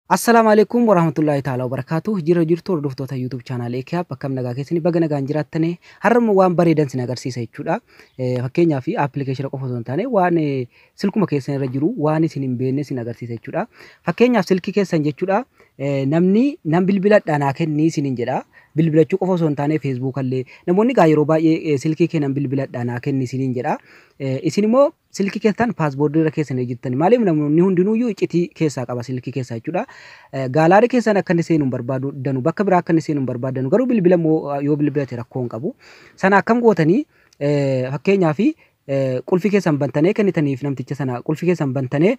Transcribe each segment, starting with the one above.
Assalaamu alaikum warahmatullahi ta'ala wabarakaatuh. Jira jirtu hordoftoota YouTube channel Ekiyaap, akkam nagaa keessanii? Baga nagaan jiraattanii. Har'a immoo waan bareedan sin agarsiisa jechuudha. Fakkeenyaaf appilikeeshina qofa osoo hin taane, waan silkuma keessan irra jiru, waan isin hin beekne sin agarsiisa jechuudha. Fakkeenyaaf silkii keessan jechuudha, namni nan bilbiladhaa naa kennii isiniin jedha. Bilbilachuu qofa osoo hin taane, Facebook illee namoonni gaa yeroo baay'ee silkii kee nan bilbiladhaa naa kenni isiniin jedha. Isin immoo silkii keessan passwordii irra keessan jirtan. Maaliif? Namoonni hundinuyyuu iccitii keessaa qaba silkii keessaa jechuudha. Gallery keessan akka inni seenu hin barbaadanu, bakka biraa akka inni seenu hin barbaadanu, garuu bilbila immoo yoo bilbilate rakkoo hin qabu. Sana akkam gootanii? Fakkeenyaaf qulfii keessan bantanii kennitaniif namticha sana. Qulfii keessan bantanii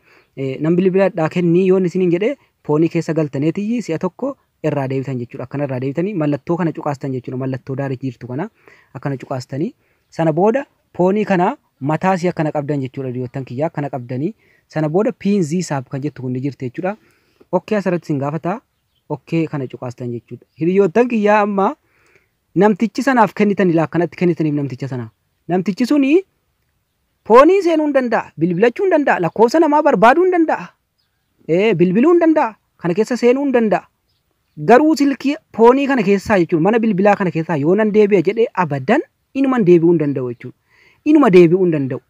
nan bilbiladhaa kennii yoo inni isiniin jedhe, phoneii keessa galtaneetiyyi si'a tokko irraa deebitan jechuudha. Akkana irraa deebitanii mallattoo kana cuqaastan jechuudha. Mallattoo daarii jirtu kana akkana cuqaastanii, sana booda phoneii kana mataa isii akkana qabdan jechuudha. Hiriyoottan kiyyaa, akkana qabdanii, sana booda "Pin this app" kan jettu kun ni jirti jechuudha. Okay asirratti isin gaafata. Okay kana cuqaastan jechuudha. Hiriyoottan kiyyaa, amma namtichi sanaaf kennitan ilaa akkanatti kennitaniif namticha sana. Namtichi suni phoneii seenuu hin danda'a, bilbilachuu hin danda'a, lakkoofsa namaa barbaaduu hin danda'a, bilbiluu hin danda'a, kana keessa seenuu hin danda'a. Garuu silkii phoneii kana keessaa jechuudha, mana bilbilaa kana keessaa yoo nan deebi'a jedhee, abadan inuma deebi'uu hin danda'u jechuudha. Inuma deebi'uu hin danda'u.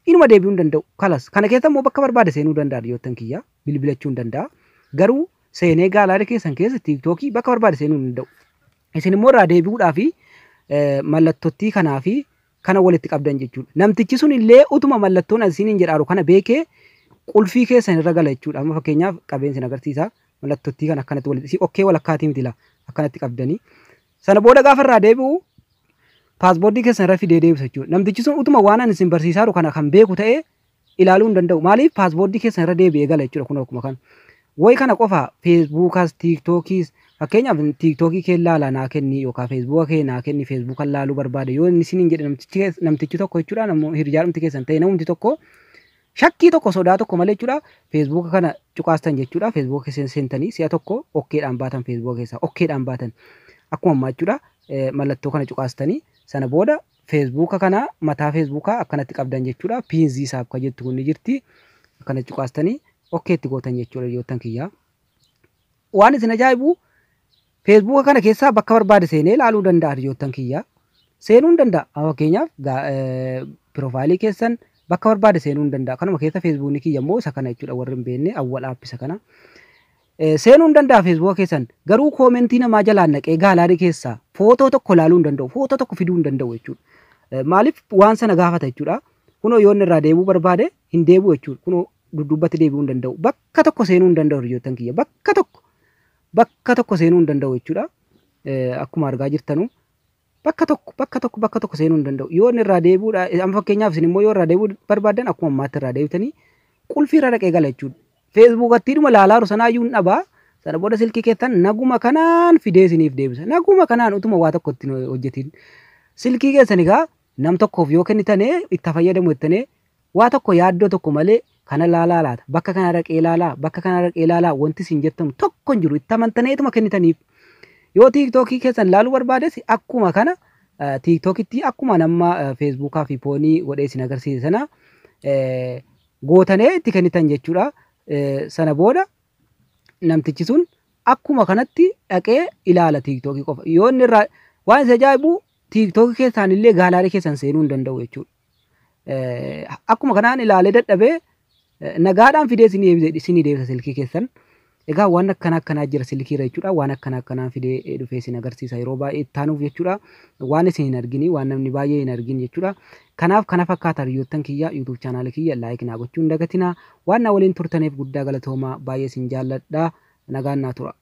Inuma deebi'uu hin danda'u. Kalas kana keessa immoo bakka barbaade seenuu danda'a, hiriyoottan kiyya, bilbilachuu hin danda'a. Garuu seenee gallery keessan keessa, TikTokii, bakka barbaade seenuu hin danda'u. Isin immoo irraa deebi'uudhaa fi mallattottii kanaa fi kana walitti qabdan jechuudha. Namtichi sun illee utuma mallattoon isiniin jedhaaru kana beekee qulfii keessan irra gala jechuudha. Amma fakkeenyaaf qabeen sin agarsiisa. Mallattottii kana akkanatti walitti, okay walakkaatii miti laa, akkanatti qabdanii. Sana booda gaafa irraa deebi'u passwordii keessan irra fidee deebisa jechuudha. Namtichi sun utuma waan ani isin barsiisaaru kana kan beeku ta'ee ilaaluu hin danda'u. Maaliif? Passwordii keessan irra deebi'ee gala jechuudha kun akkuma kana. Wayi kana qofa, Facebookas, TikTokiis, fakkeenyaaf TikTokii kee laalaa naa kenni yookaan Facebooka kee naa kenni, Facebooka laaluu barbaade yoo inni isiniin jedhe namtichi tokko jechuudha, hiriyaadhumti keessan ta'e namumti tokko, shakkii tokko, sodaa tokko malee jechuudha, Facebooka kana cuqaastan jechuudha. Facebooka keessa seentanii si'a tokko okaydhaan baatan. Facebooka keessaa okaydhaan baatan akkuma ammaa jechuudha. Mallattoo kana cuqaastanii, sana booda Facebooka kana, mataa Facebookaa akkanatti qabdan jechuudha. "Pin this app" kan jettu kun ni jirti. Akkana cuqaastanii okaytti gootan jechuudha, hiriyoottan kiyyaa. Waan isin ajaa'ibu, Facebooka kana keessaa bakka barbaade seenee ilaaluu danda'a, hiriyoottan kiyyaa. Seenuu hin danda'a. Fakkeenyaaf profileii keessan bakka barbaade seenuu hin danda'a. Kanuma keessa Facebookni kiyya immoo isa kana jechuudha, warri hin beekne awwal app isa kana. Seenuu hin danda'a Facebooka keessan, garuu commentii namaa jalaan naqee gallery keessaa footoo tokko ilaaluu hin danda'u. Footoo tokko fiduu hin danda'u jechuudha. Maaliif? Waan sana gaafata jechuudha. Kunoo yoo inni irraa deebi'uu barbaade hin deebi'u jechuudha. Kunoo dudduubatti deebi'uu hin danda'u. Bakka tokko seenuu hin danda'u, hiriyoottan kiyya. Bakka tokko seenuu hin danda'u jechuudha. Akkuma argaa jirtanu bakka tokko seenuu hin danda'u. Yoo inni irraa deebi'uudha, amma fakkeenyaaf isin immoo yoo irraa deebi'uu barbaaddan, akkuma ammaatti irraa deebitanii qulfii irra dhaqee gala jechuudha. Facebookattiidhuma laalaaru sanaayyuu hin dhabaa. Sana booda silkii keessan naguma kanaan fidee isiniif deebisa. Naguma kanaan utuma waa tokko ittiin hojjetin. Silkii keessan egaa nam tokkoof yoo kennitanii itti fayyadamu jettanii, waa tokko yaaddoo tokko malee kana laalaa laata, bakka kana dhaqee laalaa, bakka kana dhaqee laalaa, wanti isin jettamu tokko hin jiru, itti amantaneetuma kennitaniif. Yoo TikTokii keessan laaluu barbaades akkuma kana TikTokitti akkuma nama Facebookaa fi phoneii godhee isin agarsiise sana gootanee itti kennitan jechuudha. Sana booda namtichi sun akkuma kanatti dhaqee ilaala TikTokii qofa. Yoo inni irraa, waan isa ajaa'ibu, TikTokii keessaan illee gallery keessan seenuu hin danda'u jechuudha. Akkuma kanaan ilaalee dadhabee nagaadhaan fidee isinii deebisa silkii keessan. Egaa waan akkana akkanaa jira silkiirra jechuudha. Waan akkana akkanaa fidee dhufee isin agarsiisa yeroo baay'ee itti aanuuf jechuudha. Waan isin hin argini, waan namni baay'ee hin argin jechuudha. Kanaaf kana fakkaata, hiriyoottan kiyya. YouTube channelii kiyya like naa gochuu hin dagatinaa. Waan na waliin turtaniif guddaa galatoomaa, baay'ee isin jaalladha. Nagaan naa tura.